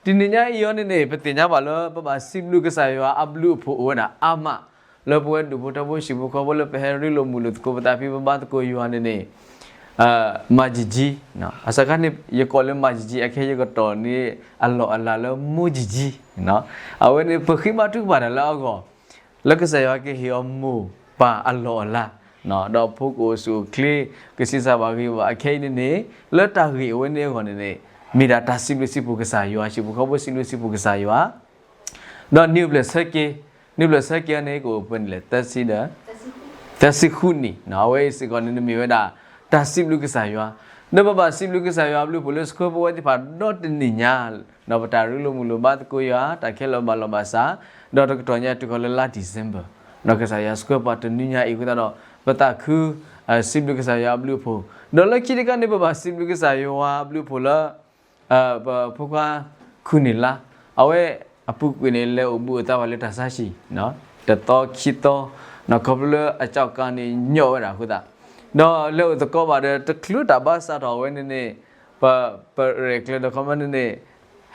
တနံၤညါအံၤအီၤန့ၣ်န့ၣ် ပသ့ၣ်ညါဘၣ်လၢပဘၣ်စံးဘျုးကစၢ်ယွၤအဘျုးအဖှိၣ်အိၣ်ဝဲဒၣ်အါမး, လၢပဝဲဒူၣ်ဖိထၢဖိဟံၣ်ဖိဃီဖိလၢပဟဲရ့လိာ်မုာ်လိာ်သကိးပသးဖဲပဘါသကိးယွၤန့ၣ်န့ၣ် မၤယံာ်ယံာ်, အစခါန့ၣ် ယကိးလၢမၤယံာ်ယံာ် အခဲယကတီၢ်န့ၣ် အလီၢ်အလၤလၢမိၢ်ယံာ်ယံာ်, အဝဲန့ၣ် ပဃ့ဘါထုကဖၣ်တၢ်လၢအဂီၢ် လၢကစၢ်ယွၤကဟ့ၣ်အီၤမိၢ်ပၢ်အလီၢ်အလၤ, ဒီးဖိကအိၣ်ဆူၣ်အိၣ်ချ့ ကဆံးစၢ်ဘၣ်ဂ့ၤဘၣ်အခဲအံၤန့ၣ်န့ၣ် လၢတၢ်ဂ့ၢ်အဝဲန့ၣ်အဂီၢ်န့ၣ်န့ၣ် မ့ၢ်ဒၣ်တၢ်စံးဘျုးစံးဖှိၣ်ကစၢ်ယွၤ, ဟံၣ်ဖိဃီဖိစံးဘျုးစံးဖှိၣ်ကစၢ်ယွၤ, ဒီးနံၣ်အိၣ်ဖျဲၣ်ဆၢက့ၤ, နံၣ်အိၣ်ဖျဲၣ်ဆၢက့ၤအံၤန့ၣ် ကအိၣ်ပှဲၤန့ၣ်လဲၣ် သၢဆံဒီး သၢဆံဃုနံၣ်, အဝဲအံၤစ့ၢ်ကီးန့ၣ် မ့ၢ်ဝဲဒၣ် တၢ်စံးဘျုးကစၢ်ယွၤ, ဒီးပဘၣ်စံးဘျုးကစၢ်ယွၤအဘျုးအဖှိၣ်လၢဆှၢပဝဲသ့ၣ်တဖၣ်ဒီတနံၣ်ညါ, ဒီးပတၢ်ရ့လိာ်မုာ်လိာ်ဘါသကိးယွၤ တၢ်ခဲလၢာ်ဘၣ်လီၤဘၣ်စး, ဒီးတကတီၢ်ညါတုၤဃီၤလၢလါ December, ဒီးကစၢ်ယွၤဆှၢပှၤတနွံညါအံၤအဃိသတးဒီး ပသးခု စံးဘျုးကစၢ်ယွၤအဘျုးအဖှိၣ်, ဒီးလၢခံတခါန့ၣ် ပဘၣ်စံးဘျုးကစၢ်ယွၤအဘျုးအဖှိၣ်လၢ ပဖိခွါ ခုၣ်န့ၢ်လါ, အဝဲအပူၤကွံာ်န့ၣ် လဲၤအိၣ်ဘှံးအိၣ်သါဘၣ်လၢတၢ်ဆါဟံၣ်, တသီခံသီ, ခီဖျိလၢအကၠီကၤန့ၣ် ညီၣ်ဝဲဒၣ်အဃိသတး, ဒီးလဲၤအိၣ်သကိးဘၣ်ဒီး တချုးတၢ်ဘါစးထီၣ်အဝဲန့ၣ်န့ၣ် ပ ပရဲၣ်ကျဲၤဒီးခီမန့ၣ်န့ၣ်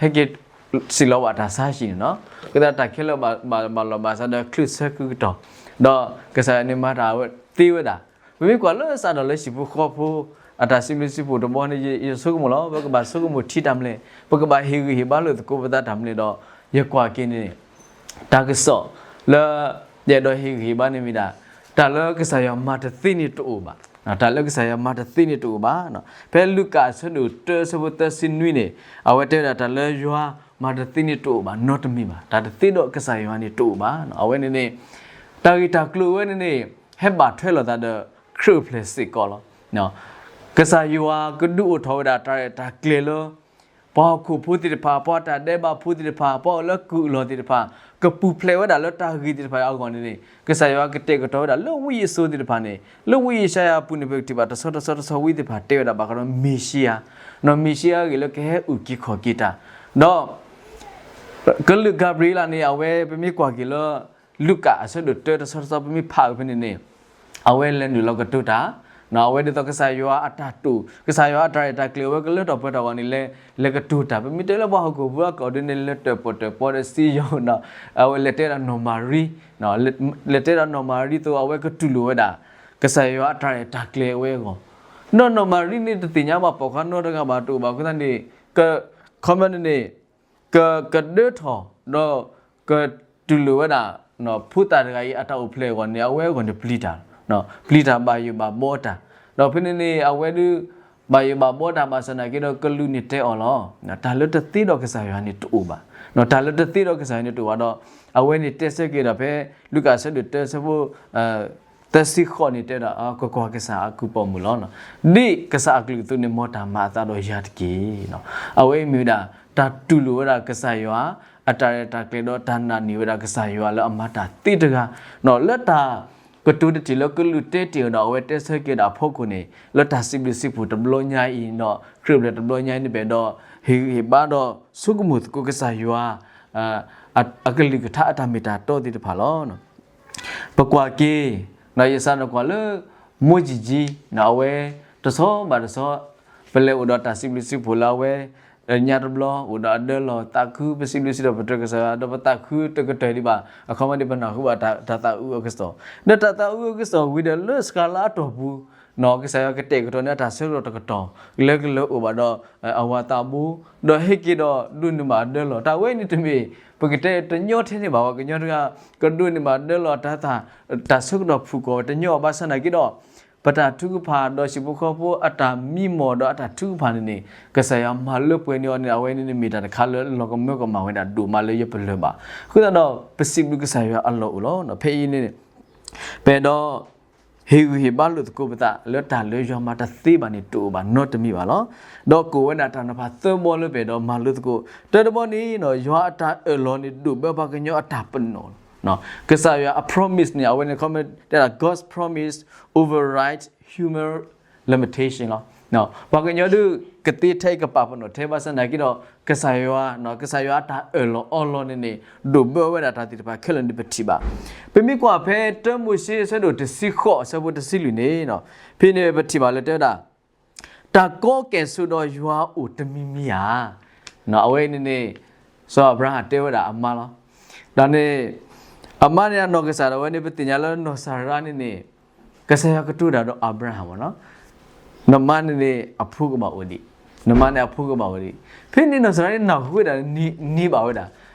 ဟဲက့ၤစံၣ်လီၤဘၣ်တၢ်ဆါဟံၣ်န့ၣ်နီၤ, အဃိသတးတၢ်ခဲလၢာ်ဘၣ်လီၤဘၣ်စးဒီး ချုးဆၢခုကတီၢ်, ဒီးကစၢ်ယွၤန့ၣ်မၤတၢ်သ့ဝဲဒၣ်, ပမ့ၢ်ကွၢ်လၢစးထီၣ်လၢဟံၣ်ဖိဃီဖိ အတၢ်စံးဘျုးစံးဖှိၣ်တဘျီန့ၣ် ယဆိကမိၣ်လီၤ ပကဘၣ်ဆိကမိၣ်ထံတၢ်မနုၤလဲၣ်, ပကဘၣ်ဟ့ၣ်ဂံၢ်ဟ့ၣ်ဘါလိာ်သကိးပသးတၢ်မနုၤလဲၣ်ဒီး ယကွၢ်က့ၤန့ၣ် တၢ်ကစီၣ်လၢ ယအဲၣ်ဒိးဟ့ၣ်ဂံၢ်ဟ့ၣ်ဘါန့ၣ်မ့ၢ်ဒၣ် တၢ်လၢကစၢ်ယွၤမၤတသ့န့ၣ်တအိၣ်ဘၣ်, တၢ်လၢကစၢ်ယွၤမၤတသ့န့ၣ်တအိၣ်ဘၣ်. ဖဲလူၤကၣ်အဆၢဒိၣ်တၢအဆၢဖိသၢဆံနွံန့ၣ် အဝဲတဲဝဲဒၣ်တၢ်လၢယွၤမၤတသ့န့ၣ်တအိၣ်ဘၣ် နီတမံၤဘၣ်, တၢ်တသ့ဒီးကစၢ်ယွၤန့ၣ်တအိၣ်ဘၣ်. အဝဲန့ၣ်န့ၣ် တၢ်ဂ့ၢ်တၢ်ကျိၤဝဲန့ၣ်န့ၣ် ဟဲဘၣ်ထွဲလိာ်သးဒီးခရံာ်အိၣ်ဖျဲၣ်စ့ၢ်ကီးလီၤ. ကစၢ်ယွၤကဒုးအိၣ်ထီၣ်ဝဲဒၣ်တၢ်ရဲၣ်တၢ်ကျဲၤလၢ ပှၤဟီၣ်ခိၣ်ဖိသ့ၣ်တဖၣ် ပှၤတၢ်ဒဲးဘးဖိသ့ၣ်တဖၣ် ပှၤအိၣ်လၢကုၢ်အလီၢ်သ့ၣ်တဖၣ် ကပူၤဖျဲးဝဲဒၣ်လၢတၢ်ဂ့ၢ်သ့ၣ်တဖၣ်အံၤအဂီၢ်န့ၣ်န့ၣ် ကစၢ်ယွၤကတဲာ်ကတီၤဝဲဒၣ်လၢဝံအစိၤသ့ၣ်တဖၣ်န့ၣ် လၢဝံယၡါယၤအပူၤန့ၣ် ပကထံၣ်ဘၣ်တဆီတဆီတဆီဝံသ့ၣ်တဖၣ်တဲဝဲဒၣ်ဘၣ်ဃးဒီးမ့ၤၡံယၤ, ဒီးမ့ၤၡံယၤအဂ့ၢ်လၢကဟဲအုၣ်က့ၤခီၣ်က့ၤတၢ်, ဒီး ကလူးကၤဘြံၤလးန့ၣ် အဝဲပမ့ၢ်ကွၢ်က့ၤလၢ လူၤကၣ်အဆၢဒိၣ်တၢတဆီတဆီ ပမ့ၢ်ဖးအုးဖဲန့ၣ်န့ၣ် အဝဲလဲၤနုာ်လီၤကတိၤတၢ်, အဝဲဒ်သိးကစၢ်ယွၤအတၢ်တိာ် ကစၢ်ယွၤအတၢ်ရဲၣ်တၢ်ကျဲၤအဝဲကလၢထီၣ်ပှဲၤထီၣ်အဂီၢ်န့ၣ် လဲၤ လဲၤကတိၤတၢ် ပမ့ၢ်တဲလၢပှၤဟီၣ်ခိၣ်ဖိအကီၢ်ဒ်န့ၣ် လဲၤတၢၣ်ပီၣ်တၢၣ်ပီဒီးစံယိၣ်ဒီး အဝဲလဲၤတဲဒၣ်နီၢ်မၤရံ လဲၤတဲဒၣ်နီၢ်မၤရံအသိး အဝဲကတူၢ်လိာ်ဝဲဒၣ် ကစၢ်ယွၤအတၢ်ရဲၣ်တၢ်ကျဲၤအဝဲအဂီၢ်, ဒီးနီၢ်မၤရံန့ၣ်တသ့ၣ်ညါဘၣ်ပိာ်ခွါနီတဂၤဘၣ်တအိၣ်ဘၣ်အဃိသတးန့ၣ် ခီမန့ၣ်န့ၣ် က ကဒၢထီၣ် ဒီးကတူၢ်လိာ်ဝဲဒၣ် ဖိသၣ်တဂၤအံၤအတၢ်အိၣ်ဖျဲၣ်အဂီၢ်န့ၣ် အဝဲအဂီၢ်န့ၣ်ပျံၤတၢ်, ပျံၤတၢ်ဘၣ်ယိၣ်ဘၣ်ဘှီတၢ်, ဒီးဖဲန့ၣ်န့ၣ် အဝဲဒုး ဘၣ်ယိၣ်ဘၣ်ဘှီတၢ်ဘၣ်ဆၣ်သနာ်က့ဒီး ကလူးန့ၣ်တဲအီၤလီၤ. တၢ်လၢတသ့ဒီးကစၢ်ယွၤန့ၣ်တအိၣ်ဘၣ်, တၢ်လၢတသ့ဒီးကစၢ်ယွၤန့ၣ်တအိၣ်ဘၣ်ဒီး အဝဲန့ၣ်တဲဆၢက့ၤဒီးဖဲ လူၤကၣ်အဆၢဒိၣ်တၢအဆၢဖိ သၢဆံဃိးန့ၣ်တဲဒီး ကကွၢ်ကစၢ်အကုၢ်ပိာ်မုၣ်လီၤ. ဒ်ကစၢ်အကလုၢ်အသိးန့ၣ် မ်တၢ်မၤအသးဒီးယၤတက့ၢ်. အဝဲအံၤမ့ၢ်ဝဲဒၣ် တၢ်တူၢ်လိာ်ဝဲဒၣ်ကစၢ်ယွၤ အတၢ်ရဲၣ်တၢ်ကျဲၤဒီးတၢ်နာ်န့ၢ်ဝဲဒၣ်ကစၢ်ယွၤလၢအမၤတၢ်သ့တဂၤ လၢတၢ်ကတိၤတထံၣ်လၢကလူးတဲတ့ၢ်အီၤဒီး အဝဲတဲဆၢက့ၤဒီးအဖီခိၣ်န့ၣ် လၢတၢ်စံးဘျုးစံးဖှိၣ်တဘျီညါအံၤဒီး ခရံာ်အိၣ်ဖျဲၣ်တဘျီညါအံၤန့ၣ် ပအဲၣ်ဒိး ဟ့ၣ်ဂံၢ်ဟ့ၣ်ဘါဒီးဆိကမိၣ်သကိးကစၢ်ယွၤ အကလုၢ်ကထါအတၢ်မ့ၢ်တၢ်တီသ့ၣ်တဖၣ်လီၤ. ပကွၢ်က့ၤ ယစးနကွၢ်လၢ မိၢ်ယံာ်ယံာ် အဝဲ တဆီဘၣ်တဆီ ပလဲၤအိၣ်ဒီးတၢ်စံးဘျုးစံးဖှိၣ်လၢအဝဲ ညါတဘျီ အိၣ်ဒီးအဒၢလီၤ သးခုပစံးဘျုးစံးထီၣ်ပတြၢၤကစၢ်ယွၤ ဒီးပသးခုတကတၢၢ်ဒံးဘၣ် အခီပညီဒ်ပနၢ်ဟူဘၣ်တၢ်သးအုးအကစီၣ် ဒီးတၢ်သးအုးအကစီၣ်ဝံၤဒီးလၢစှၤလၢအတီၢ်ပူၤ ကစၢ်ယွၤကတဲာ်ကတီၤန့ၢ်အတၢ်ဆၢကတီၢ်တကတီၢ် လၢကလၢၤအိၣ်ဘၣ်ဒီး အဝၤသးဘိ ဒီးဟ့ၣ်က့ၤဒီးဒိးန့ၢ်ဘၣ်အဒၢလီၤ တၢ်ဝဲန့ၣ်တမ့ၢ် ပကတဲတညီထဲန့ၣ်ဘၣ် ပှၤကညီတဂၤ ကဒိးန့ၢ်ဘၣ်အဒၢလီၤ တၢ်သး တၢ်ဆၢကတီၢ်ဖုၣ်ကိာ်တညီဘၣ်ဆၣ်သနာ်က့ဒီး ပတၢ်ထုကဖၣ်ဒီးဟံၣ်ဖိဃီဖိအတၢ်မံမီၢ်ဒီးအတၢ်ထုကဖၣ်န့ၣ်န့ၣ် ကစၢ်ယွၤမၤလၢပှဲၤန့ၢ်အီၤန့ၣ် အဝဲန့ၣ်မ့ၢ်တၢ်တခါလၢလီၤကမၢကမၣ်ဝဲဒၣ်ဒိၣ်မးလၢယပလၢၢ်ဘၣ်. အဃိသတးဒီး ပစံးဘျုးကစၢ်ယွၤအလီၢ်အိၣ်လီၤ. ဖဲအံၤန့ၣ် ပအဲၣ်ဒိး ဟ့ၣ်ဂံၢ်ဟ့ၣ်ဘါလိာ်သကိးပသး လၢတၢ်လၢယွၤမၤတသ့ဘၣ်န့ၣ် တအိၣ်ဘၣ်နီတမံၤဘၣ်လီၤ. ဒီးကအိၣ်ဝဲဒၣ်တၢ်နီၤဖးသၢဘီလၢပအဲၣ်ဒိးမၤလိသကိး တၢတဘီန့ၣ် ယွၤအတၢ်အၢၣ်လီၤန့ၣ် ဒိၣ်ဘၢပှၤကညီအတၢ်ပနီၣ်လီၤ. ကစၢ်ယွၤအ promise န့ၣ် အဝဲန့ၣ် ခီမ့ၢ်တဲဒၣ် God's promise override human limitation လီၤ. ပှၤကညီဒုးကသ့ထဲအံၤကပာ်ပနီၣ်ထဲဘၣ်ဆၣ်သနာ်က့ဒီး ကစၢ်ယွၤ ကစၢ်ယွၤအတၢ်အၢၣ်လီၤအီလီၤန့ၣ်န့ၣ် ဒိၣ်ဘၢဝဲဒၣ်တၢ်သ့ၣ်တဖၣ်ခဲလၢာ်န့ၣ်ပထံၣ်ဘၣ်. ပမ့ၢ်ကွၢ်ဖဲတၢမိၤၡ့အဆၢဒိၣ်တဆံဃိးအဆၢဖိတဆံလွံၢ်န့ၣ် ဖဲန့ၣ်ပထံၣ်ဘၣ်လၢတဲဝဲဒၣ် တၢ်ကီကဲၣ်ဆိးဒီးယွၤအိၣ်တမံၤမံၤဧါ. အဝဲအံၤန့ၣ်န့ၣ် စီၤအၤဘြၤဟၣ်တဲဝဲဒၣ်အမါလီၤ. ဒီးန့ၣ် အမါန့ၣ်အနီၢ်ကစၢ်ဒၣ်ဝဲန့ၣ် ပသ့ၣ်ညါလၢနီၢ်စၤရါန့ၣ်န့ၣ် ကစၢ်ယွၤကတိၤတၢ်ဒီးအၤဘြၤဟၣ်မ့ၢ်နီၤ, နမါန့ၣ်န့ၣ်အဖိကဘၣ်အိၣ်ဒံး, နမါန့ၣ်အဖိကဘၣ်အိၣ်ဒံး. ဖဲန့ၣ်နီၢ်စၤရါန့ၣ်နၢ်ဟူဝဲဒၣ် နံၤဘၣ်ဝဲဒၣ်,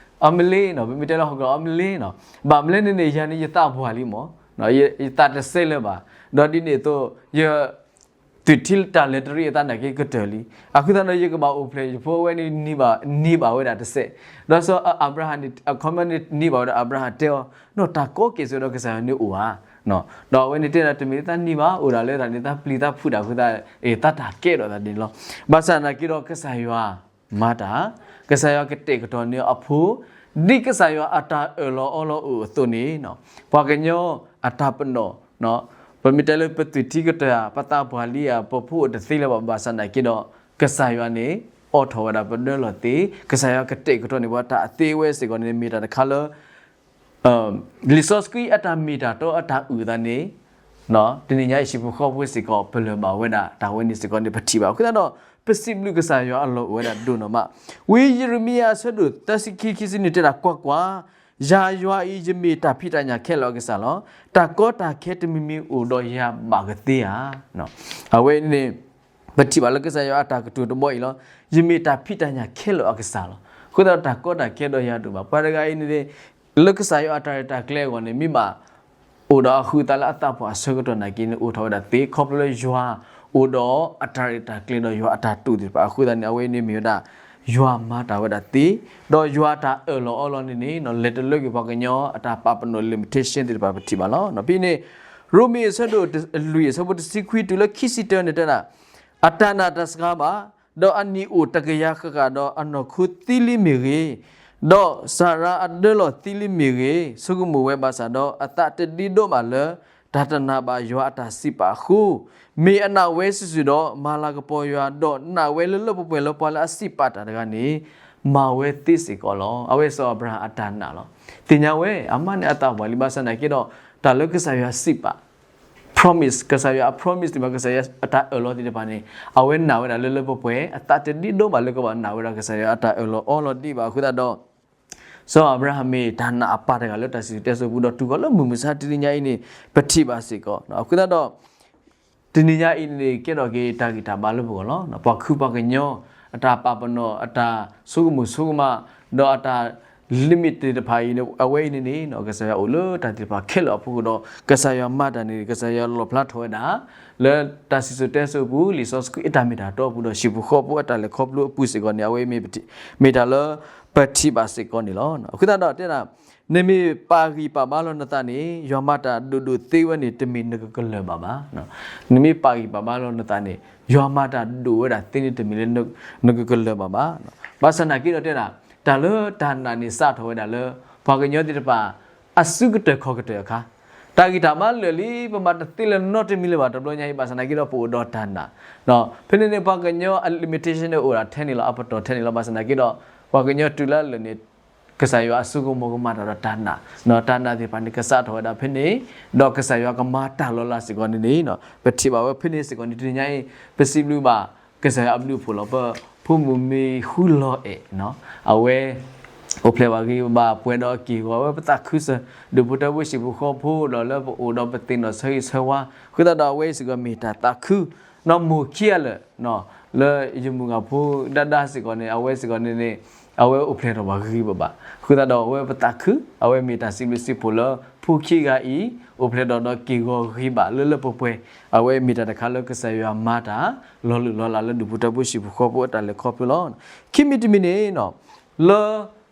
အမလ့နီၤ, ပမ့ၢ်တဲလၢဟီၣ်ကလီၤ အမလ့နီၤ, ဘၣ်မလဲၣ်န့ၣ်န့ၣ် ယၤန့ၣ်ယသးပှၢ်လံမ့ၢ်, ယသးတစဲးလၢၤဘၣ်, ဒီးဒ်န့ၣ်အသိး ယ သွံၣ်ထံတၢ်လဲၤတရံးအသးနာ်က့ကတၢၢ်လံ. အဃိသတးဒီး ယကဘၣ်အိၣ်ဖျဲၣ်ယဖိဝဲန့ၣ် နံၤဘၣ်ဝဲဒၣ်တစဲး, ဒီးစီၤအၤဘြၤဟၣ်န့ၣ် အခီပညီန့ၣ်နံၤဘၣ်ဝဲဒၣ်အၤဘြၤဟၣ်တဲအီၤ, နီၢ်တၢ်ကီက့ၤစ့ၢ်ဒီးကစၢ်ယွၤန့ၣ်အိၣ်ဧါ, ဒီးအဝဲန့ၣ်တဲဒၣ် တမ့ၢ်လၢသးနံၤဘၣ်, အိၣ်ဒၣ်လၢသးန့ၣ် သးပျံၤသးဖုးတၢ်အဃိသတး သးတၢ်ကဲထီၣ်သးန့ၣ်လီၤ. ဘၣ်ဆၣ်နာ်က့ဒီးကစၢ်ယွၤမၤတၢ်, ကစၢ်ယွၤကတဲာ်ကတီၤန့ၢ်အဖိ, ဒ်ကစၢ်ယွၤအတၢ်အၢၣ်လီၤအီလီၤအိၣ်အသိးန့ၣ်, ပှၤကညီအတၢ်ပနီၣ် ပမ့ၢ်တဲလၢပသွံၣ်ထံကတၢၢ်ဧါ, ပသးပှၢ်လံဧါ, ပဖိအိၣ်တသ့လၢၤဘၣ်, ဘၣ်ဆၣ်နာ်က့ဒီး ကစၢ်ယွၤန့ၣ် အိးထီၣ်ဝဲဒၣ်ပဒၢလီၤသ့, ကစၢ်ယွၤကတဲာ်ကတီၤန့ၢ်ပှၤတၢ်အသ့ဝဲစ့ၢ်ကီးန့ၣ် မ့ၢ်တၢ်တခါလၢ လံာ်စီဆှံအတၢ်မ့ၢ်တၢ်တီအတၢ်အုၣ်အသးန့ၣ် တနံၤညါအံၤဟံၣ်ဖိဃီဖိစ့ၢ်ကီး ပလၢၢ်ဘၣ်ဝဲဒၣ်တၢ်ဝဲန့ၣ်စ့ၢ်ကီးန့ၣ် ပထံၣ်ဘၣ်. အဃိသတးဒီး ပစံးဘျုးကစၢ်ယွၤအလီၢ်အိၣ်ဝဲဒၣ်ဒိၣ်နီၢ်မး, ဝံယံးရမံယၤအဆၢဒိၣ်သၢဆံခံ ခံဆံန့ၣ် တဲဒၣ်ကွၢ်ကွၢ်, ယၤယွၤအံၤ ယမ့ၢ်တၢ်ဖံးတၢ်ညၣ်ခဲလၢာ်အကစၢ်လီၤ. တၢ်ကီတၢ်ခဲတမံၤမံၤအိၣ်ဒီးယၤဘၣ်ကသ့ဧါ. အဝဲန့ၣ် ပထံၣ်ဘၣ်လၢကစၢ်ယွၤအတၢ်ကတိၤတဘီအံၤလီၤ. ယမ့ၢ်တၢ်ဖံးတၢ်ညၣ်ခဲလၢာ်အကစၢ်လီၤ. အဃိသတးဒီးတၢ်ကီတၢ်ခဲဒီးယၤတအိၣ်ဘၣ်. ပှၤတဂၤအံၤန့ၣ် လၢကစၢ်ယွၤအတၢ်ရဲၣ်တၢ်ကျဲၤအဂီၢ်န့ၣ် မ့ၢ်ဘၣ် အိၣ်ဒီးအဃုာ်အသးလၢအသးပှၢ်အဆၢကတီၢ်နာ်က့န့ၣ် အိၣ်ထီၣ်ဝဲဒၣ်သ့ ခီဖျိလၢယွၤအိၣ်ဒီးအတၢ်ရဲၣ်တၢ်ကျဲၤဒီးယွၤအတၢ်တိာ်သ့ၣ်တဖၣ်အဃိသတးန့ၣ် အဝဲအံၤန့ၣ်မ့ၢ်ဝဲဒၣ် ယွၤမၤတၢ်ဝဲဒၣ်သ့, ဒီးယွၤအတၢ်အၢၣ်လီၤအီလီၤန့ၣ်န့ၣ် လဲၤတလၢကွံာ်ပှၤကညီအတၢ်ပာ်ပနီၣ် limitation သ့ၣ်တဖၣ်ပထံၣ်ဘၣ်လီၤ. ဖဲန့ၣ် ရိမ့ၤအဆၢဒိၣ်လွံၢ်အဆၢဖိတဆံခွံတုၤလၢခံဆံတၢန့ၣ်တဲဒၣ် အတၢ်နာ်တစှၤဘၣ်, ဒီးအနံၣ်အိၣ်တကယၤဃၣ်ဃၣ်ဒီးအနီၢ်ခိသံလံမ့ၢ်ဂ့ၤ, ဒီးစၤရါအဒၢလီၢ်သံလံမ့ၢ်ဂ့ၤ, ဆိကမိၣ်ဝဲဘၣ်ဆၣ်ဒီး အသးတဒ့ဒိးဘၣ်လၢ တၢ်တနာ်ဘၣ်ယွၤအတၢ်စံးပာ်အဃိ, မ့ၢ်အနာ်ဝဲစုာ်စုာ်ဒီး မၤလၤကပီၤယွၤ, ဒီးနာ်ဝဲလၢလၢပှဲၤပှဲၤလၢပှၤလၢအစံးပာ်တၢ်တဂၤန့ၣ် မၤဝဲသ့စ့ၢ်ကီးလီၤ. အဝဲစီၤအၤဘြၤဟၣ်အတၢ်နာ်လီၤ. သ့ၣ်ညါဝဲ အမါန့ၣ်အသးပှၢ်လံ ဘၣ်ဆၣ်နာ်က့ဒီး တၢ်လၢကစၢ်ယွၤစံးပာ် promise ကစၢ်ယွၤအ promise သ့ၣ်တဖၣ် ကစၢ်ယွၤအတၢ်အၢၣ်လီၤသ့ၣ်တဖၣ်န့ၣ် အဝဲနာ်ဝဲဒၣ်လၢလၢပှဲၤပှဲၤ အသးတဒ့ဒိးဘၣ်လၢကဘၣ်နာ်ဝဲဒၣ်ကစၢ်ယွၤအတၢ်အၢၣ်လီၤအီလီၤဒံးဘၣ်အဃိသတးဒီး စီၤအၤဘြၤဟၣ်မ့ၢ်တၢ်နာ်အပၢ်တဂၤလၢတၢ်စံၣ်စိၤတဲစိၤပူၤဒီးတုၤဃီၤလၢမုၢ်မဆါတနံၤညါအံၤန့ၣ် ပထံၣ်ဘၣ်စ့ၢ်ကီး. အဃိသတးဒီး တနံၤညါအံၤန့ၣ် ကဲထီၣ်က့ၤတၢ်ဂံၢ်တၢ်ဘါလၢပဂီၢ်လီၤ. ပှၤခုပှၤကညီ အတၢ်ပာ်ပနီၣ် အတၢ်ဆိကမိၣ်ဆိကမး ဒီးအတၢ် limit သ့ၣ်တဖၣ်အံၤန့ၣ် အဝဲအံၤန့ၣ်န့ၣ် ကစၢ်ယွၤအိၣ်လၢတၢ်သ့ၣ်တဖၣ်ခဲလၢာ်အဖီခိၣ်ဒီး ကစၢ်ယွၤမၤတၢ်န့ၣ် ကစၢ်ယွၤလီၣ်ဖျါထီၣ်ဝဲဒၣ် လၢတၢ်စံၣ်စိၤတဲစိၤအပူၤ လံာ်စီဆှံအတၢ်မ့ၢ်တၢ်တီအပူၤဒီး ဟံၣ်ဖိဃီဖိအတၢ်လဲၤခီဖျိအပူၤစ့ၢ်ကီးန့ၣ် အဝဲအံၤမ့ၢ် မ့ၢ်တၢ်လၢပထံၣ်ဘၣ်စ့ၢ်ကီးန့ၣ်လီၤ. အဃိသတးဒီးတဲဒၣ် နမ့ၢ်ပာ်ဂံၢ်ပာ်ဘါလီၤနသးန့ၣ် ယွၤမၤတၢ်ဒိၣ်ဒိၣ်သ့ဝဲန့ၣ် တမ့ၢ်နကကလၢၤဘၣ်ဘၣ်. နမ့ၢ်ပာ်ဂံၢ်ပာ်ဘါလီၤနသးန့ၣ် ယွၤမၤတၢ်ဒိၣ်ဝဲဒၣ်သ့န့ၣ် တမ့ၢ်လၢနကကလၢၤဘၣ်ဘၣ်. ဘၣ်ဆၣ်နာ်က့ဒီးတဲဒၣ် တၢ်လၢတၢ်နာ်န့ၣ်စးထီၣ်ဝဲဒၣ်လၢ ပှၤကညီသ့ၣ်တဖၣ် အစုကတၢၢ်ခီၣ်ကတၢၢ်အခါ တၢ်ဂံၢ်တၢ်ဘါလၢာ်လံ ပမၤတသ့လၢၤနီတမံၤလၢၤဘၣ် တဘျီညါအံၤ ဘၣ်ဆၣ်နာ်က့ဒီးပအိၣ်ဒီးတၢ်နာ်. ဖဲန့ၣ်န့ၣ် ပှၤကညီအ limitation န့ၣ်အိၣ်ဒၣ်ထဲန့ၣ်လီၤ အပတီၢ်ထဲန့ၣ်လီၤ. ဘၣ်ဆၣ်နာ်က့ဒီး ပှၤကညီတုၤလၢအလၢာ်န့ၣ် ကစၢ်ယွၤအစိကမီၤကမၤတၢ်ဒီးတၢ်နာ်, တၢ်နာ်သ့ၣ်တဖၣ်န့ၣ် ကစးထီၣ်ဝဲဒၣ်ဖဲန့ၣ်, ဒီးကစၢ်ယွၤကမၤတၢ်လီၤလးစ့ၢ်ကီးန့ၣ်န့ၣ် ပထံၣ်ဘၣ်ဝဲဖဲန့ၣ်စ့ၢ်ကီးန့ၣ် တနံၤညါအံၤ ပစံးဘျုးဘၣ် ကစၢ်ယွၤအဘျုးအဖှိၣ်လီၤ. ပဖိမုၣ်မ့ၢ်ဃုလီၤအဲၣ် အဝဲ အိၣ်ဖျဲၣ်ဘၣ်ဂ့ၤဘၣ်ပှဲၤဒီးက့ၢ်ဂီၤဝဲ ပသးခုစၢၤ ဒူၣ်ဖိထၢဖိဟံၣ်ဖိဃီဖိဒီးလၢပအိၣ်ဒီးပသ့ၣ်နီၣ်ဆၢဂ့ၤဆၢဝါ, အဃိသတးဒီးအဝဲအံၤစ့ၢ်ကီးမ့ၢ်တၢ်သးခု နီၢ်မိၢ်ခံဂၤလၢာ် လၢယမုၢ်ဂၤဖိဒါဒါစ့ၢ်ကီးန့ၣ် အဝဲစ့ၢ်ကီးန့ၣ်န့ၣ် အဝဲအိၣ်ဖျဲၣ်ထီၣ်ဘၣ်ဂ့ၤဘၣ်ဘၣ်. အဃိသတးဒီးအဝဲပသးခု အဝဲမ့ၢ်တၢ်စံးဘျုးစံးဖှိၣ်လၢ ဖိခံဂၤအံၤ အိၣ်ဖျဲၣ်ထီၣ်ဒီးက့ၢ်ဂီၤဂ့ၤဘၣ်လၢလၢပှဲၤပှဲၤ, အဝဲမ့ၢ်တၢ်တခါလၢကစၢ်ယွၤမၤတၢ် လီၤလုၢ်လီၤလးလၢဒူၣ်ဖိထၢဖိဟံၣ်ဖိဃီဖိအတၢ်လဲၤခီဖျိလီၤ. ခံမံၤတမံၤန့ၣ် လၢ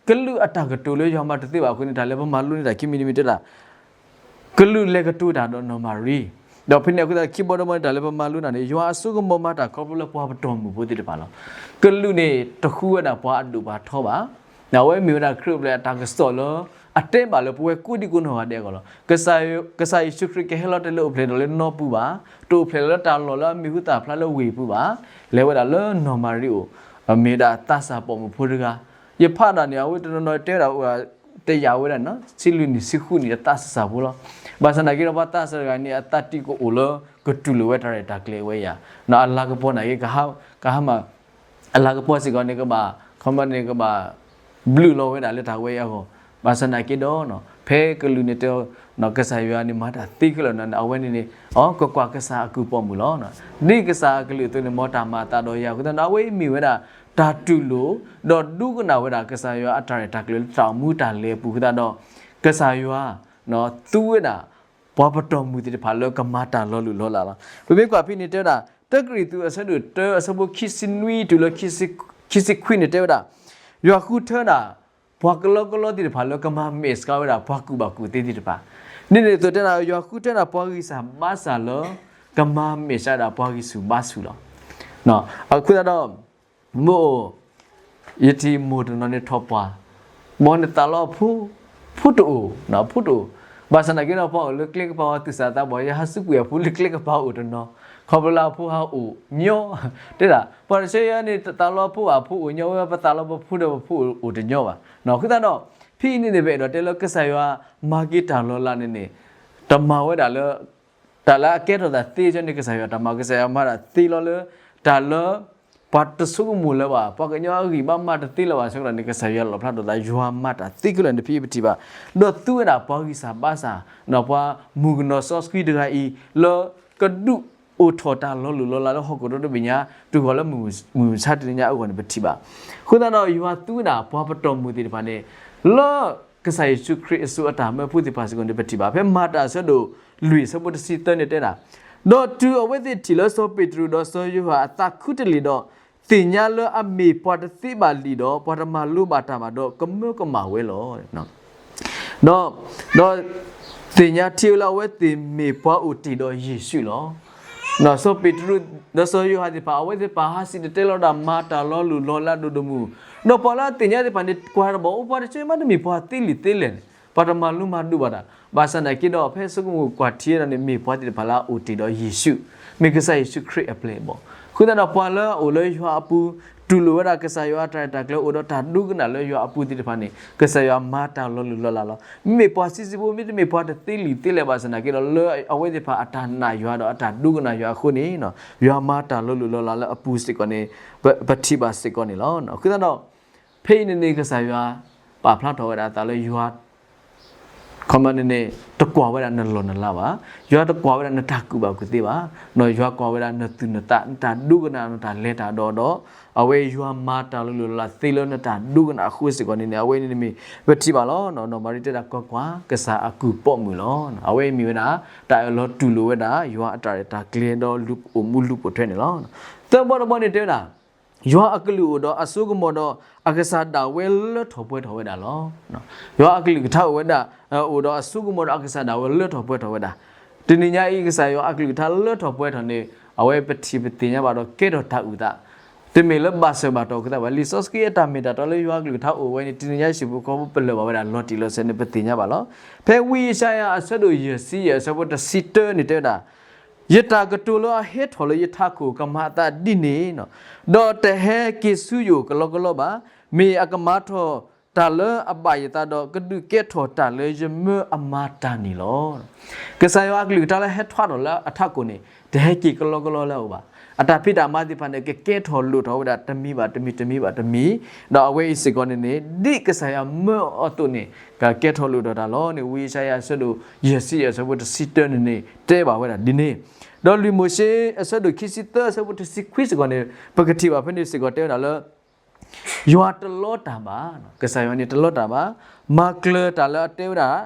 ကလုာ်အတၢ်ကတိၤလၢယွၤမၤတသ့ဘၣ်အဃိန့ၣ် တၢ်လၢပမၤလိန့ၢ်တၢ်ခံမံၤတမံၤတဲဒၣ် ကလုာ်လဲၤကတိၤတၢ်ဒီးနီၢ်မၤရံ, ဒီးဖဲန့ၣ်အဃိသတး ခံဘီတဘီန့ၣ် တၢ်လၢပမၤလိန့ၢ်န့ၣ် ယွၤအစိကမီၤမၤတၢ်ခီဖျိလၢပှၤပတီၢ်မုၢ်ဖိသ့ၣ်တဖၣ်လီၤ. ကလုာ်န့ၣ် တဃုဝဲဒၣ်ပှၤအဒိၣ်ပှၤထီဘၣ်. အဝဲမ့ၢ်ဝဲဒၣ်ခရံာ်အိၣ်ဖျဲၣ်အတၢ်ကစီၣ်လၢ အတဲဘၣ်လၢပဝဲကိးဒံကိးနီၢ်ဂၤဒဲးအဂီၢ်လီၤ. ကစၢ်ယ့ၣ်ၡူးခရံာ်ကဟဲလီၤတ့ၢ်လၢအိၣ်ဖျဲၣ်ထီၣ်လၢနီၢ်ပူၤဘၣ်, တအိၣ်ဖျဲၣ်လၢတၢ်လီၢ်လၢအမံၤဟူသၣ်ဖျါလၢဝ့ၢ်ပူၤဘၣ်, လဲၤဝဲဒၣ်လၢနီၢ်မၤရံအိၣ်, မ့ၢ်ဝဲဒၣ်သးစၢ်ပိာ်မုၣ်ဖိတဂၤ ယဖးဒၣ်န့ၣ် အဝဲတနီၤနီၤတဲဝဲဒၣ်အိၣ် တယာ်ဝဲဒၣ်န့ၣ် ဆံလွံၢ်နံၣ်ဆံဃုနံၣ်အသးစၢ်စၢ်ဖိလီၤ. ဘၣ်ဆၣ်နာ်က့ဒီးပှၤသးစၢ်တဂၤန့ၣ် အသးတံၢ်ကအိၣ်လၢ ကတူၢ်လိာ်ဝဲတၢ်ရဲၣ်တၢ်ကျဲၤဝဲယၤ, အလၤကပီၤနာ်က့ ကဟါမၢ် အလၤကပီၤစ့ၢ်ကီးန့ၣ် ကဘၣ် ခီမန့ၣ် ကဘၣ် ဘျုးလီၤဝဲဒၣ်လၢတၢ်ဝဲအံၤအဂီၢ်, ဘၣ်ဆၣ်သနာ်က့ဒီး ဖဲကလူးန့ၣ်တဲ ကစၢ်ယွၤန့ၣ်မၤတၢ်သ့ခဲလၢာ်န့ၣ် အဝဲန့ၣ်န့ၣ် အကကွၢ်ကစၢ်အကုၢ်ပိာ်မုၣ်လီၤ. ဒ်ကစၢ်အကလုၢ်အသိးန့ၣ် မ်တၢ်မၤအသးဒီးယၤအဃိသတးဒီး အဝဲအံၤမ့ၢ်ဝဲဒၣ် တၢ်တူၢ်လိာ် ဒီးဒိကနၣ်ဝဲဒၣ် ကစၢ်ယွၤအတၢ်ရဲၣ်တၢ်ကျဲၤလၢတၢ်အိၣ်မူတၢ်လဲၤအပူၤအဃိသတးဒီး ကစၢ်ယွၤ သူဝဲဒၣ် ပှၤပတီၢ်မုၢ်သ့ၣ်တဖၣ်လၢကမၤတၢ်လီၤလုၢ်လီၤလးလီၤ. ပမ့ၢ်ကွၢ်ဖဲန့ၣ်တဲဝဲဒၣ် တၢကရံၣ်သူးအဆၢဒိၣ်တၢ အဆၢဖိခံဆံနွံတုၤလၢ ခံဆံခွံန့ၣ်တဲဝဲဒၣ်, ယွၤဃုထၢဒၣ် ပှၤကလီကလီသ့ၣ်တဖၣ်လၢကမၤမဲာ်ဆှးဝဲဒၣ် ပှၤကူၣ်ဘၣ်ကူၣ်သ့သ့ၣ်တဖၣ်, ဒ်န့ၣ်အသိးတဲဒၣ် ယွၤဃုထၢဒၣ်ပှၤဂံၢ်စၢ်ဘါစၢ်လၢ ကမၤမဲာ်ဆှးဒၣ်ပှၤဂံၢ်ဆူၣ်ဘါဆူၣ်လီၤ. အဃိသတးဒီး မ့ၢ်အိၣ် ယထံၣ်မိၢ်တနီၤန့ၣ်ထီၣ်ပှၢ်, မ်နသးလီအဖိ, ဖိတအိၣ်, ဖိတအိၣ်, ဘၣ်ဆၣ်သနာ်က့ဒီး ပှၤအိၣ်လၢကျဲကပၤ ပှၤသူၣ်စၢ်သးဘီၣ် ယဟးစူးကွံာ်အဖိလၢကျဲကပၤအိၣ်တနီၤ, ခီဖျိလၢအဖိဟးအိၣ်ညီ, တဲဒၣ် ပှၤတဆၢယဲန့ၣ် တသးလီအဖိဘၣ် အဖိအိၣ်ညီဝဲ ပသးလီပဖိဒီးပဖိအိၣ်တညီဘၣ်. အဃိသတးဒီး ဖဲအံၤန့ၣ်န့ၣ် ပအဲၣ်ဒိးတဲလၢကစၢ်ယွၤမၤက့ၤတၢ်လီၤလးန့ၣ်န့ၣ် တမၤဝဲဒၣ်လၢ တၢ်လၢအကဲထီၣ်သးသ့ကီန့ၣ် ကစၢ်ယွၤတၢ်မၤ ကစၢ်ယွၤမၤတၢ်သ့လီၤလၢ တၢ်လၢ ပှၤတဆိကမိၣ်လၢၤဘၣ် ပှၤကညီအဂံၢ်ဘါမၤတသ့လၢၤဘၣ်ဆၢကတီၢ်န့ၣ် ကစၢ်ယွၤလီၣ်ဖျါထီၣ်သး ယွၤမၤတၢ်သ့ခဲလၢာ်န့ၣ် ဖဲအံၤပထံၣ်ဘၣ်, ဒီးသူဝဲဒၣ်ပှၤဂံၢ်စၢ်ဘါစၢ် ဒီးပှၤမုၣ်ကနီၤစီဆှံတဂၤအံၤ လၢကဒုးအိၣ်ထီၣ်တၢ်လီၤလုၢ်လီၤလးလၢဟီၣ်ခိၣ်ဒီတဘ့ၣ်ညါ တုၤဃီၤလၢမုၢ်မဆါတနံၤညါအဂီၢ်န့ၣ် ပထံၣ်ဘၣ်. အဃိသတးဒီး ယွၤသူဝဲဒၣ်ပှၤပတီၢ်မုၢ်သ့ၣ်တဖၣ်န့ၣ် လၢ ကစၢ်ယ့ၣ်ၡူးခရံာ်အစိၤအတၢ်မၢဖိသ့ၣ်တဖၣ်စ့ၢ်ကီးန့ၣ် ပထံၣ်ဘၣ်. ဖဲမၤတၢ်အဆၢဒိၣ်လွံၢ်အဆၢဖိတဆံသၢန့ၣ်တဲဒၣ်, ဒီးတုၤအဝဲသ့ၣ်ထံၣ်လၢစီၤပ့းတရူးဒီးစီၤယိၤဟၣ်အသးခုတလ့ၢ်ဒီး သ့ၣ်ညါလၢအမ့ၢ်ပှၤတသ့ဘၣ်လံဒီး ပှၤတမၤလိဘၣ်တၢ်ဘၣ်ဒီး ကမၢကမၣ်ဝဲလီၤ. ဒီး ဒီး သ့ၣ်ညါထံဝဲလၢအဝဲသ့ၣ်မ့ၢ်ပှၤအိၣ်တ့ၢ်ဒီးယ့ၣ်ၡူးလီၤ. စီၤပ့းတရူး ဒီးစီၤယိၤဟၣ်သ့ၣ်တဖၣ် အဝဲသ့ၣ်တဖၣ်ဟးစံၣ်တဲၤတဲလီၤဒၣ် မၤတၢ်လီၤလုၢ်လီၤလးဒိၣ်ဒိၣ်မုၢ်မုၢ်, ဒီးပှၤလၢအသ့ၣ်ညါသ့ၣ်တဖၣ်န့ၣ် ကွၢ်တဘျီ အိၣ်ပှၤတဆၢမးတမ့ၢ်ပှၤသ့လံာ်သ့လဲၣ်န့ၣ် ပှၤတမၤလိမၤဒိးဘၣ်တၢ်, ဘၣ်ဆၣ်သနာ်က့ဒီး ဖဲဆိကမိၣ်ကွၢ်ထံဒီးန့ၣ် မ့ၢ်ပှၤသ့ၣ်တဖၣ်လၢအအိၣ်တ့ၢ်ဒီးယ့ၣ်ၡူး, မ့ၢ်ကစၢ်ယ့ၣ်ၡူးခရံာ်အပျဲၢ်အဘီၣ်. အဃိသတးဒီး ပှၤလၢအအိၣ်လၢယွၤအပူၤ တူၢ်လိာ်ဝဲဒၣ်ကစၢ်ယွၤအတၢ်ရဲၣ်တၢ်ကျဲၤ အိၣ်ဒီးတၢ်ဒိကနၣ်လၢယွၤအပူၤသ့ၣ်တဖၣ်န့ၣ် ကစၢ်ယွၤမၤတၢ်လီၤလုၢ်လီၤလးလီၤ. မ့မ့ၢ်ပှၤဆံးဆံးဖိ မ့တမ့ၢ်ပှၤတသ့လံာ်သ့လဲၣ်ဘၣ်ဆၣ်သနာ်က့ဒီး လၢအဝဲသ့ၣ်တဖၣ်အတၢ်နာ်ယွၤဒီးအတၢ်ဒိကနၣ်ယွၤအဃိန့ၣ် ယွၤမၤတၢ်လီၤလုၢ်လီၤလးလၢအပူၤစ့ၢ်ကီးန့ၣ် ပထံၣ်ဘၣ်စ့ၢ်ကီးန့ၣ်လီၤ. အဃိသတးဒီး ဖဲအံၤန့ၣ်န့ၣ် ကစၢ်ယွၤ ပာ်ဖျါထီၣ်ဝဲဒၣ်အသးလၢယွၤ ခီမန့ၣ်န့ၣ် တကွၢ်ဝဲဒၣ်နလီၢ်နလးဘၣ်, ယွၤတကွၢ်ဝဲဒၣ်နတၢ်ကူၣ်ဘၣ်ကူၣ်သ့ဘၣ်, ယွၤကွၢ်ဝဲဒၣ်နသူၣ်နသး နတၢ်ဒိကနၣ် နတၢ်လဲၤတၢ်ဒိးဒီး အဝဲယွၤမၤတၢ်လီၤလုၢ်လီၤလးသ့လၢနတၢ်ဒိကနၣ်အဃိစ့ၢ်ကီးန့ၣ်န့ၣ် အဝဲန့ၣ်မ့ၢ်ပထံၣ်ဘၣ်လီၤ. နီၢ်မၤရံတဲဒၣ်ကွၢ်ကွၢ်, ကစၢ်အကုၢ်ပိာ်မုၣ်လီၤ. အဝဲမ့ၢ်ဝဲဒၣ် တၢ်အၢၣ်လီၤတူၢ်လိာ်ဝဲဒၣ် ယွၤအတၢ်ရဲၣ်တၢ်ကျဲၤဒီးလူၤအိၣ်မူလူၤပိာ်ထွဲန့ၣ်လီၤ. သၢဘီတဘီန့ၣ်တဲဝဲဒၣ် ယွၤအကလုၢ်အိၣ်ဒီးအစိကမီၤဒီး အကစၢ်ဒၣ်ဝဲလၢထီၣ်ပှဲၤထီၣ်ဝဲဒၣ်လီၤ. ယွၤအကလုၢ်ကထါအိၣ်ဝဲဒၣ် အိၣ်ဒီးအစိကမီၤဒီးအကစၢ်ဒၣ်ဝဲလၢထီၣ်ပှဲၤထီၣ်ဝဲဒၣ်. တနံၤညါအံၤ ကစၢ်ယွၤအကလုၢ်ကထါလၢထီၣ်ပှဲၤထီၣ်န့ၣ် အဝဲပထံၣ်ပသ့ၣ်ညါဘၣ်ဒီးကဲထီၣ်တၢ်အုၣ်သး တမ့ၢ်လၢဘၣ်စၢၤဘၣ်တီၢ်အဃိသတးဘၣ်. လံာ်စီဆှံအတၢ်မ့ၢ်တၢ်တီလၢယွၤအကလုၢ်ကထါအိၣ်ဝဲန့ၣ် တနံၤညါဟံၣ်ဖိဃီဖိပလၢၢ်ဘၣ်ဝဲဒၣ်လီၤတံၢ်လီၤဆဲးန့ၣ် ပသ့ၣ်ညါဘၣ်လီၤ. ဖဲဝံယၡါယၤအဆၢဒိၣ်ယဲၢ်ဆံယဲၢ်အဆၢဖိတဆံတၢန့ၣ်တဲဝဲဒၣ် ယတၢ်ကတိၤလၢအဟဲထီၣ်လၢယထးခိၣ်ကမၤအသးဒ်န့ၣ်, ဒီးတဟဲက့ၤဆူယအိၣ်ကလီကလီဘၣ်. မ့ၢ်အကမၤထီၣ်တၢ်လၢအဘၣ်ယသးဒီး ကဒုးကဲထီၣ်တၢ်လၢယမၢအမၤတၢ်န့ၣ်လီၤ. ကစၢ်ယွၤအကလုၢ်ကထါလၢဟဲထီၣ်ထီၣ်လၢအထးခိၣ်န့ၣ် တဟဲက့ၤကလီကလီလၢအအိၣ်ဘၣ်. အတၢ်ဖံးတၢ်မၤသ့ၣ်တဖၣ်န့ၣ် ကကဲထီၣ်လိၣ်ထီၣ်ဝဲဒၣ်တမံၤဘၣ်တမံၤ တမံၤဘၣ်တမံၤ, ဒီးအဝဲအံၤစ့ၢ်ကီးန့ၣ်န့ၣ် ဒ်ကစၢ်ယွၤမၢအီၤအသိးန့ၣ် ကကဲထီၣ်လိၣ်ထီၣ်တၢ်လီၤန့ၣ် ဝံယၡါယၤအဆၢဒိၣ်ယဲၢ်ဆံယဲၢ်အဆၢဖိတဆံတၢန့ၣ်န့ၣ် တဲဘၣ်ဝဲဒၣ်ဒ်န့ၣ်, ဒီးလွံၢ်မိၤၡ့အဆၢဒိၣ်ခံဆံသၢအဆၢဖိတဆံခွံစ့ၢ်ကီးန့ၣ် ပကထံၣ်ဘၣ်ဖဲန့ၣ်စ့ၢ်ကီးတဲဝဲဒၣ်လၢ ယွၤတလီတၢ်ဘၣ်, ကစၢ်ယွၤန့ၣ်တလီတၢ်ဘၣ်, မၤကျၢၤတၢ်လၢအတဲဝဲဒၣ်,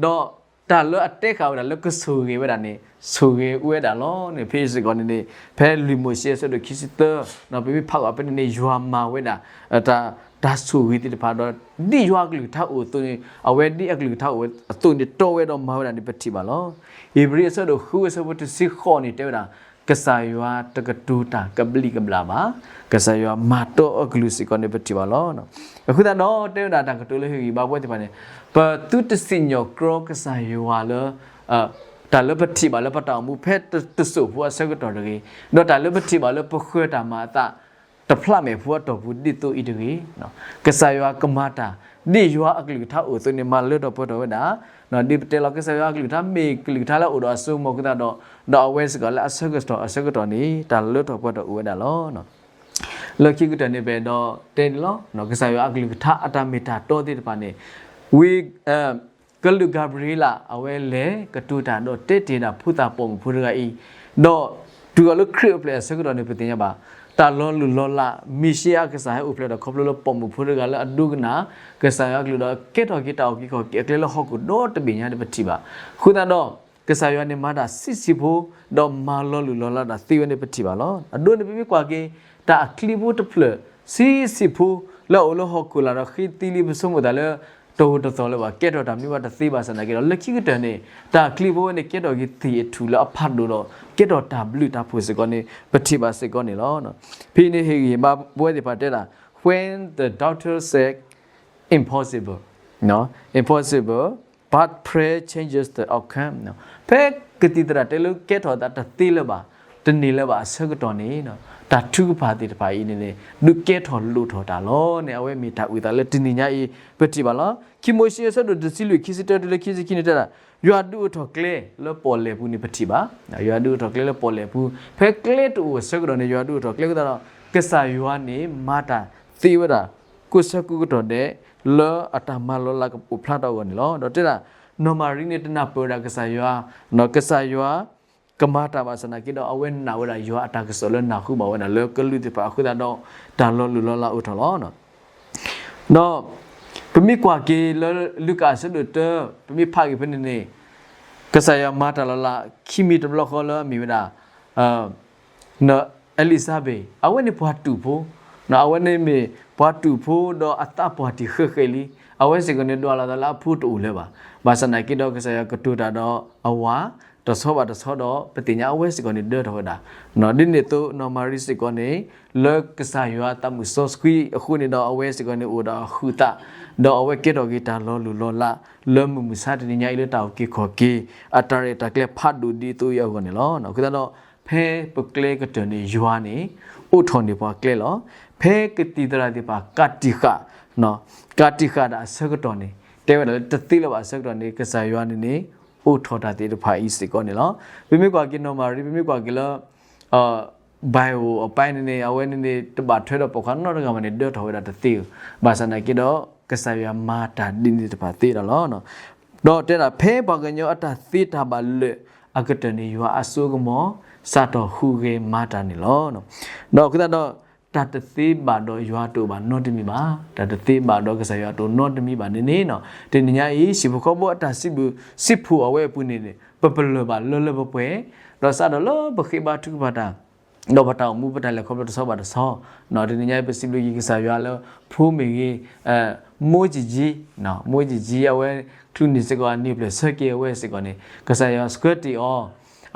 ဒီးတၢ်လၢအတဲဃာ်ဝဲဒၣ်လၢကဆိၣ်ဂ့ၤဝဲဒၣ်န့ၣ် ဆိၣ်ဂ့ၤဝဲဒၣ်လီၤန့ၣ် ဖဲအံၤစ့ၢ်ကီးန့ၣ်န့ၣ် ဖဲလွံၢ်မိၤၡ့အဆၢဒိၣ်ခံဆံသၢ ဒီးပမ့ၢ်ဖးကွၢ်ဖဲန့ၣ်န့ၣ် ယွၤမၤဝဲဒၣ် တၢ်ဆိၣ်ဂ့ၤသ့ၣ်တဖၣ်ဒီး ဒ်ယွၤအကလုၢ်ကထါအိၣ်အသိးန့ၣ် အဝဲဒ်အကလုၢ်ကထါအိၣ်အသိးန့ၣ် တီဝဲဒီးမၤဝဲဒၣ်န့ၣ် ပထံၣ်ဘၣ်လီၤ. ဧ့ၤဘြံၤအဆၢဒိၣ်ဃုအဆၢဖိတဆံဃိးန့ၣ် တဲဝဲဒၣ် ကစၢ်ယွၤတကတိၤတၢ်ကဘျံးကဘျၣ်ဘၣ်, ကစၢ်ယွၤမၤတီအကလုၢ်စ့ၢ်ကီးန့ၣ် ပထံၣ်ဘၣ်လီၤ. အဃိသတးဒီး တဲဝဲဒၣ်တၢ်ကတိၤလၢဟ့ၣ်ဂံၢ်ဘါပှၤသ့ၣ်တဖၣ်န့ၣ် ပသုတစံၣ်ညီၣ်ကြီကစၢ်ယွၤလၢ တၢ်လၢပထံၣ်ဘၣ်လၢပတၢ်အိၣ်မူဖဲတစိၢ်ဖိအဆၢကတီၢ်တဂ့ၤ, ဒီးတၢ်လၢပထံၣ်ဘၣ်လၢပဃၢၤတၢ်မၤအသး တဖျးမဲာ်ဖိအတီၢ်ပူၤဒ်သိးအံၤတဂ့ၤ, ကစၢ်ယွၤကမၤတၢ် ဒ်ယွၤအကလုၢ်ကထါအိၣ်အသိးန့ၣ် မၤလၢထီၣ်ပှဲၤထီၣ်ဝဲဒၣ်, ဒ်ပတဲလီၤကစၢ်ယွၤအကလုၢ်ကထါမ့ၢ်ကလုၢ်ကထါလၢအအိၣ်ဒီးအစိကမီၤအဃိသတးဒီး ဒီးအဝဲစ့ၢ်ကီးလၢအဆၢကတီၢ်အဆၢကတီၢ်န့ၣ် တၢ်လၢထီၣ်ပှဲၤထီၣ်အိၣ်ဝဲဒၣ်လီၤ. လၢခံကတၢၢ်န့ၣ် ပအဲၣ်ဒိးတဲန့ၣ်လီၤ. ကစၢ်ယွၤအကလုၢ်ကထါအတၢ်မ့ၢ်တၢ်တီသ့ၣ်တဖၣ်န့ၣ် ဝံ ကလူးကၤဘြံၤလး အဝဲလဲၤကတိၤတၢ်ဒီးတဲတ့ၢ်ဒၣ်ဖိသၣ်ပိာ်မုၣ်ဖိတဂၤအံၤ, ဒီးတုၤအီၤလၢခရံာ်အိၣ်ဖျဲၣ်အဆၢကတီၢ်န့ၣ် ပသ့ၣ်ညါဘၣ် တၢ်လီၤလုၢ်လီၤလး မ့ၣ်ၡံအၤအကစၢ်ဟဲအိၣ်ဖျဲၣ်ဒီးခီဖျိလၢပိာ်မုၣ်ဖိတဂၤလၢအဒိကနၣ် ကစၢ်ယွၤအကလုၢ်ဒီးကဲထီၣ်က့ၤတၢ်အုၣ်က့ၤခီၣ်က့ၤအကျဲလၢဟီၣ်ခိၣ်ဒီတဘ့ၣ်ညါန့ၣ်ပထံၣ်ဘၣ်. အဃိသတးဒီး ကစၢ်ယွၤန့ၣ်မၤတၢ်ဆံးဆံးဖိ ဒီးမၤလီၤလုၢ်လီၤလးတၢ်သ့ဝဲန့ၣ်ပထံၣ်ဘၣ်လီၤ. အဒိန့ၣ် ပမ့ၢ်ကွၢ်က့ၤ တၢ်အချံဖိတဖျၢၣ် ဆံးဆံးဖိ လၢအအိၣ်လၢဟီၣ်ခိၣ်လာ်ဒီးဃ့သံလံ ပဆိကမိၣ်သးလၢ တအိၣ်တသီၣ်လၢၤဘၣ် ကဲထီၣ်တၢ်မနုၤဘၣ်တသ့ဘၣ်ဆၣ်သနာ်က့ဒီး လၢခံကတၢၢ်န့ၣ် တၢ်အချံဖိဝဲန့ၣ်ကဲထီၣ်က့ၤသ့ၣ်အထူၣ်လၢအဖးဒိၣ်ဒီး ကဲထီၣ်တၢ်ဘျုးတၢ်ဖှိၣ်စ့ၢ်ကီးန့ၣ် ပထံၣ်ဘၣ်စ့ၢ်ကီးန့ၣ်လီၤ. ဖဲအံၤန့ၣ် ဟ့ၣ်ဂံၢ်ဟ့ၣ်ဘါပဝဲသ့ၣ်တဖၣ်တဲဒၣ် when the doctor said impossible, impossible, but prayer changes the outcome. ဖဲကသံၣ်သရၣ်တဲလၢကဲထီၣ်သးတသ့လၢၤဘၣ် တန့ၢ်လၢၤဘၣ်အဆၢကတီၢ်န့ၣ် တၢ်ထုကဖၣ်သ့ၣ်တဖၣ်အံၤန့ၣ်န့ၣ် ဒုးကဲထီၣ်လိၣ်ထီၣ်တၢ်လီၤန့ၣ် အဝဲမ့ၢ်တၢ်အုၣ်သးလၢတနံၤညါအံၤ ပထံၣ်ဘၣ်လီၤ. ခံမိၤၡ့အဆၢဒိၣ်တဆံလွံၢ် ခံဆံတၢတုၤလၢခံဆံခံန့ၣ်တဲဒၣ် ယွၤဒုးအိၣ်ထီၣ်ကျဲလၢပီၣ်လဲၣ်ပူၤန့ၣ်ပထံၣ်ဘၣ်. ယွၤဒုးအိၣ်ထီၣ်ကျဲလၢပီၣ်လဲၣ်ပူၤ ဖဲကျဲတအိၣ်အဆၢကတီၢ်န့ၣ် ယွၤဒုးအိၣ်ထီၣ်ကျဲအဃိသတးဒီး ကစၢ်ယွၤန့ၣ်မၤတၢ်သ့ဝဲဒၣ် ကိးဆၢကိးကတီၢ်ဒဲး လၢအတၢ်မၤလီၤလးကအိၣ်ဖျါထီၣ်အဂီၢ်န့ၣ်လီၤ. ဒီးတဲဒၣ် နီၢ်မၤရံန့ၣ်တနၢ်ပၢၢ်ဝဲဒၣ်ကစၢ်ယွၤ, ကစၢ်ယွၤ ကမၤတၢ်ဘၣ်ဆၣ်သနာ်က့ဒီး အဝဲနာ်ဝဲဒၣ်ယွၤအတၢ်ကစီၣ်လၢနၢ်ဟူဘၣ်ဝဲဒၣ်လၢကလုာ်သ့ၣ်တဖၣ်အဃိသတးဒီး တၢ်လီၤလုၢ်လီၤလးအိၣ်ထီၣ်လီၤ. ဒီး ပမ့ၢ်ကွၢ်က့ၤလၢလူၤကၣ်အဆၢဒိၣ်တၢ ပမ့ၢ်ဖးက့ၤဖဲန့ၣ်န့ၣ် ကစၢ်ယွၤမၤတၢ်လီၤလး ခံမံၤတဘျီဃီလၢအမ့ၢ်ဝဲဒၣ် နီၢ်အ့လံၤစါဘ့း အဝဲန့ၣ်ပှၤတူာ်ဖိ, အဝဲန့ၣ်မ့ၢ်ပှၤတူာ်ဖိဒီးအသးပှၢ်တံၢ်ဃဲးဃဲးလံ, အဝဲစ့ၢ်ကီးန့ၣ်ဒွးလီၤသးလၢအဖိတအိၣ်လၢၤဘၣ်. ဘၣ်ဆၣ်သနာ်က့ဒီး ကစၢ်ယွၤကတိၤတၢ်ဒီးအဝၤ တဆီဘၣ်တဆီဒီး ပသ့ၣ်ညါအဝဲစ့ၢ်ကီးန့ၣ်ဒၢထီၣ်ဝဲဒၣ်. ဒ်န့ၣ်အသိး နီၢ်မၤရံစ့ၢ်ကီးန့ၣ် လၢကစၢ်ယွၤအသးမုၣ်စီဆှံအဃိန့ၣ်ဒီး အဝဲစ့ၢ်ကီးန့ၣ်အိၣ်ဒီးအဟုးသး, ဒီးအဝဲကဲထီၣ်က့ၤတၢ်လီၤလုၢ်လီၤလး လၢမုၢ်မဆါတနံၤညါအံၤလၢတၢ်အုၣ်က့ၤခီၣ်က့ၤ အတၢ်ရဲၣ်တၢ်ကျဲၤဖးဒိၣ်ဒ်သိးအံၤအဂီၢ်န့ၣ်လီၤ. အဃိသတးဒီး ဖဲပကျဲကတၢၢ်န့ၣ် ယွၤန့ၣ် အိးထီၣ်န့ၢ်ပှၤကျဲလီၤ. ဖဲကသံၣ်သရၣ်သ့ၣ်တဖၣ် ကးတံာ်ဃာ်, ကးတံာ်ဃာ်ဒၣ်အဆၢကတီၢ်န့ၣ် တဲဝဲဒၣ်လၢတသ့လၢၤဘၣ်အဆၢကတီၢ်န့ၣ် ကစၢ်ယွၤန့ၣ်န့ၣ် အိးထီၣ်တၢ်သ့ၣ်တဖၣ်အံၤစ့ၢ်ကီးန့ၣ်လီၤ. ပမ့ၢ်ကွၢ်က့ၤနီၢ်မၤရံ ပမ့ၢ်ကွၢ်က့ၤလၢ Bible အပိုင်းန့ၣ်န့ၣ် အဝဲန့ၣ်န့ၣ် တဘၣ်ထွဲဒီးပိာ်ခွါနီတဂၤဘၣ်န့ၣ် ဒၢထီၣ်ဝဲဒၣ်တသ့ဧိၤ, ဘၣ်ဆၣ်သနာ်က့ဒီး ကစၢ်ယွၤမၤတၢ်ဒ်န့ၣ်တဖၣ်သ့ဒၣ်လီၤ. ဒီးတဲဒၣ် ဖဲပှၤကညီအတၢ်သ့တၢ်ဘၣ်လၢာ်အကတၢၢ်န့ၣ် ယွၤအစိအကမီၤ စးထီၣ်ဟူးဂဲၤမၤတၢ်န့ၣ်လီၤ. ဒီးအဃိသတးဒီး တၢ်တသ့ဘၣ်ဒီးယွၤတအိၣ်ဘၣ်နီတမံၤဘၣ်. တၢ်တသ့ဘၣ်ဒီးကစၢ်ယွၤတအိၣ်နီတမံၤဘၣ်န့ၣ်န့ၣ် တနံၤညါအံၤ ဟံၣ်ဖိဃီဖိအတၢ်စံးဘျုးစံးဖှိၣ်အဝဲအပူၤန့ၣ် ပပလၢၢ်ဘၣ်လၢလၢပှဲၤပှဲၤ, ဒီးစးထီၣ်လၢပဃ့ဘါထုကဖၣ်တၢ် ဒီးပတၢ်အိၣ်မူပတၢ်လဲၤခီဖျိတဆီဘၣ်တဆီ, တနံၤညါအံၤ ပစံးဘျုးက့ၤကစၢ်ယွၤလၢ ဖိမ့ၢ်ဂ့ၤ, မိၢ်ကၠံၣ်ကၠံၣ်, မိၢ်ကၠံၣ်ကၠံၣ် အဝဲ ချုးန့ၢ်စ့ၢ်ကီးအနံၣ်ဖျၢၣ်ဆၢက့ၤအဝဲစ့ၢ်ကီးန့ၣ် ကစၢ်ယွၤဆှၢတ့ၢ်အီၤ,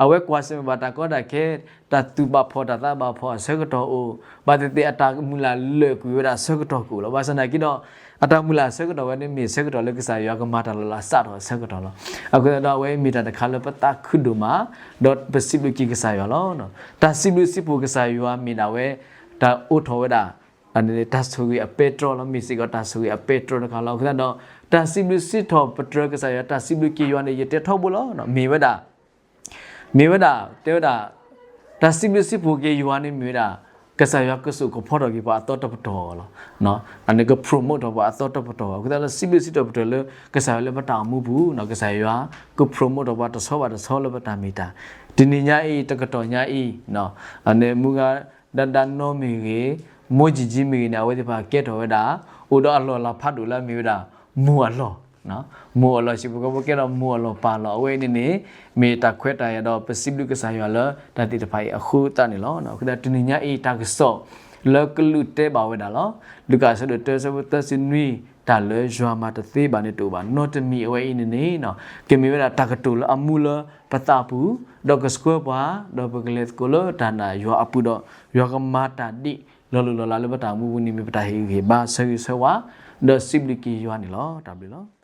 အဝဲကွၢ်ဆၢၣ်မဲာ်ဘၣ်တၢ်ကီတၢ်ခဲ, တၢ်သူၣ်ဘၣ်ဖှီၣ်တၢ်သးဘၣ်ဖှီၣ်အဆၢကတီၢ်အိၣ်, ဘၣ်သ့ၣ်သ့ၣ်အတၢ်မုၢ်လၢ်လၢာ်ကွံာ်ဝဲဒၣ်အဆၢကတီၢ်ကအိၣ်လီၤ. ဘၣ်ဆၣ်သနာ်က့ဒီး အတၢ်မုၢ်လၢ်အဆၢကတီၢ်ဝဲန့ၣ်မ့ၢ်ဆၢကတီၢ်လၢကစၢ်ယွၤကမၤတၢ်လီၤလးစးထီၣ်အဆၢကတီၢ်လီၤ. အဃိသတးဒီး အဝဲမ့ၢ်တၢ်တခါလၢပသးခုဒိၣ်မး, ဒီးပစံးဘျုးက့ၤကစၢ်ယွၤလီၤ. တၢ်စံးဘျုးစံးဖှိၣ်ကစၢ်ယွၤမ့ၢ်ဒၣ်ဝဲ တၢ်အိးထီၣ်ဝဲဒၣ် တၢ်ဆိၣ်ဂ့ၤအပဲတြီလီၤ. မ့ၢ်စ့ၢ်ကီးတၢ်ဆိၣ်ဂ့ၤအပဲတြီတခါလီၤ. အဃိသတးဒီး တၢ်စံးဘျုးစံးထီၣ်ပတြၢၤကစၢ်ယွၤ တၢ်စံးဘျုးက့ၤယွၤန့ၣ် ယတဲထီဘိလီၤ. မ့ၢ်ဝဲဒၣ် မ့ၢ်ဝဲဒၣ် တဲဝဲဒၣ် တၢ်စံးဘျုးစံးဖှိၣ်က့ၤယွၤန့ၣ်မ့ၢ်ဝဲဒၣ် ကစၢ်ယွၤကစိာ်ကဖီထီၣ်က့ၤပှၤအသီတပတီၢ်လီၤ. အန့ၣ်က promote ထီၣ်ပှၤအသီတပတီၢ်. အဃိသတးဒီးစံးဘျုးစံးထီၣ်ပတြၢၤလၢ ကစၢ်ယွၤလၢပတၢ်အိၣ်မူပူၤ, ကစၢ်ယွၤက promote ထီၣ်ပှၤတဆီဘၣ်တဆီလၢပတၢ်မ့ၢ်တၢ်, တနံၤညါအံၤ တကတီၢ်ညါအံၤ, အန့ၣ်မုၢ်ဂၤ ဒၣ်ဒၣ်နီမ့ၢ်ဂ့ၤ, မိၢ်ကၠံၣ်ကၠံၣ်မ့ၢ်ဂ့ၤန့ၣ် အဝဲသ့ၣ်တဖၣ်ကဲထီၣ်ဝဲဒၣ် အိၣ်ဒီးအလီၢ်အလၤဖးဒိၣ်လၢအမ့ၢ်ဝဲဒၣ် မိၢ်အလီၢ်, မိၢ်အလီၢ် ဟံၣ်ဖိဃီဖိကဲထီၣ်မိၢ်အလီၢ်ပၢ်လီၢ် အဝဲအံၤန့ၣ်န့ၣ် မ့ၢ်တၢ်ခွဲးတၢ်ယာ်ဒီး ပစံးဘျုးကစၢ်ယွၤလၢတၢ်သ့ၣ်တဖၣ်အံၤအဃိသတးန့ၣ်လီၤ. အဃိသတးတနံၤညါအံၤ တၢ်ကစီၣ်လၢကလူးတဲဘၣ်ဝဲဒၣ်လီၤ. လူၤကၣ်အဆၢဒိၣ်တၢ အဆၢဖိသၢဆံနွံ, တၢ်လၢယွၤမၤတသ့ဘၣ်န့ၣ်တအိၣ်ဘၣ်နီတမံၤ အဝဲအံၤန့ၣ်န့ၣ် ကမ့ၢ်ဝဲဒၣ်တၢ်ကတိၤလၢအမူလၢပသးပူၤ, ဒီးကဆှၢပှၤ, ဒီးပကလဲၤသကိးလၢတၢ်နာ်ယွၤအပူၤဒီး ယွၤကမၤတၢ်ဒ်လီၤလိၢ်လီၤလးလၢပတၢ်အိၣ်မူပူၤန့ၣ် မ့ၢ်ပတၢ်ဟ့ၣ်ဂံၢ်ဟ့ၣ်ဘါဆၢဂ့ၤဆၢဝါ ဒီးစံးဘျုးက့ၤယွၤန့ၣ်လီၤ. တၢ်ဘျုးလီၤ.